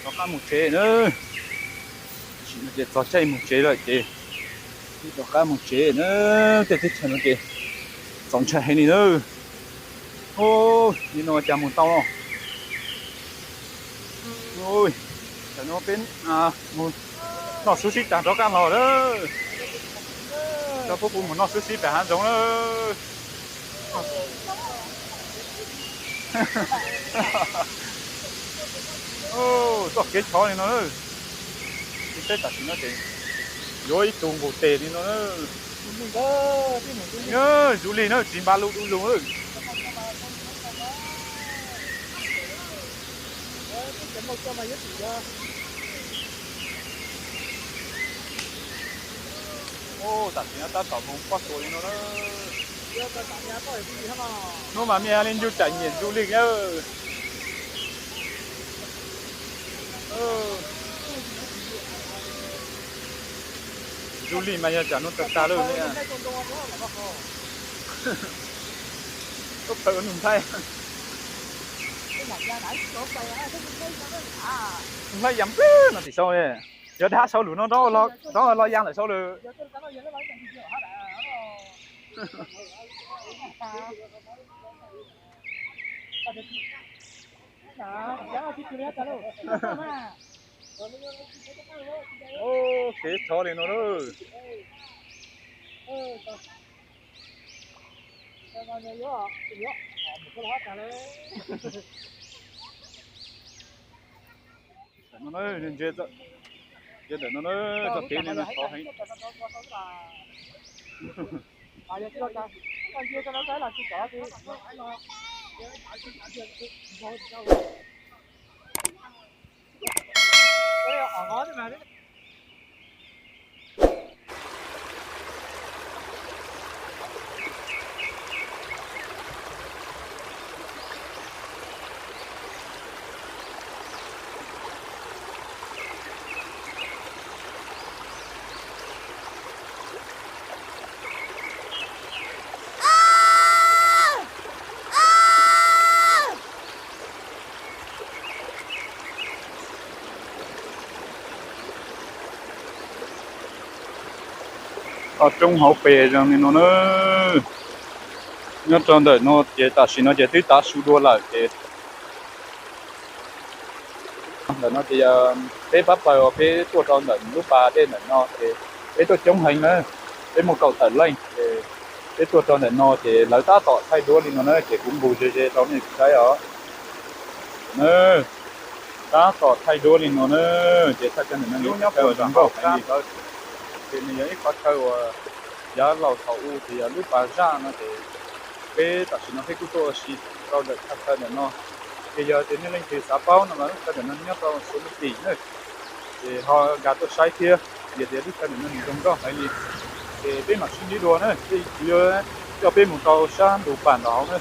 Rov qab mus tsev na. Tam sim no ces txog caij mus tsev lawm ces rov qab mus tsev na. Tej teb chaws no ces txaus ntshai heev li na. Nim no cas mus tau. Tam no peb mus noj sub sib tag rov qab los lawm. Coj puab pw mus noj sub sib pem hav zoov lawm. Txoj kev chov li no na. Saib tam sim no ces yuav ib tug nqus tes li no na. Zuj lig na, tsis npa lug du lug. Tam sim no tab tom mus poj tuam li no na. Hnub mas mej li ncu tsam nyiam zuj lig na. Zuj lig mas yog tsam no tag tag lawm ne. Ua phaw ua nug nthaij. Nug nthaij yam nplawg no tim sau li. Yog dab sau lus no rov los ya ntawm sau lawm. Kev chov li no na. Ntawm no, ntawm no txoj kev li no chov heev. Qhov roob hauv pes zoo li no na. Nyob rau ntawm no ces tam sim no ces twb tav su dua lawm ces ntawm no ces yog peb pab pawg uas peb tuaj rau ntawm lub pas dej ntawm no ces peb tuaj coob heev na, peb muaj kaum tawm leej ces peb tuaj rau ntawm no ces lawv tab tom thaij duab li no na ces kuv nqus ze ze rau nej saib os. Tab tom thaij duab li no na, ces thaij cov ntawm no nyob rau zoo nkauj heev li. Ces nws yog ib qhov chaw uas yav laus thaum u ces yog lub pas zaj no ces peb tam sim no peb kuj tuaj ua si rau ntawm thaj chaw ntawm no. Ces yog tias nej leej twg xav paub no mas lub chaw ntawm no nyob rau Xu Mej Tim na, ces ho nkag tuaj saib thiab, vim tias lub chaw ntawm no nws zoo nkauj heev li. Ces peb mam sib ntsib dua na, peb yuav coj peb mus rau sab ntug pas ntawd na.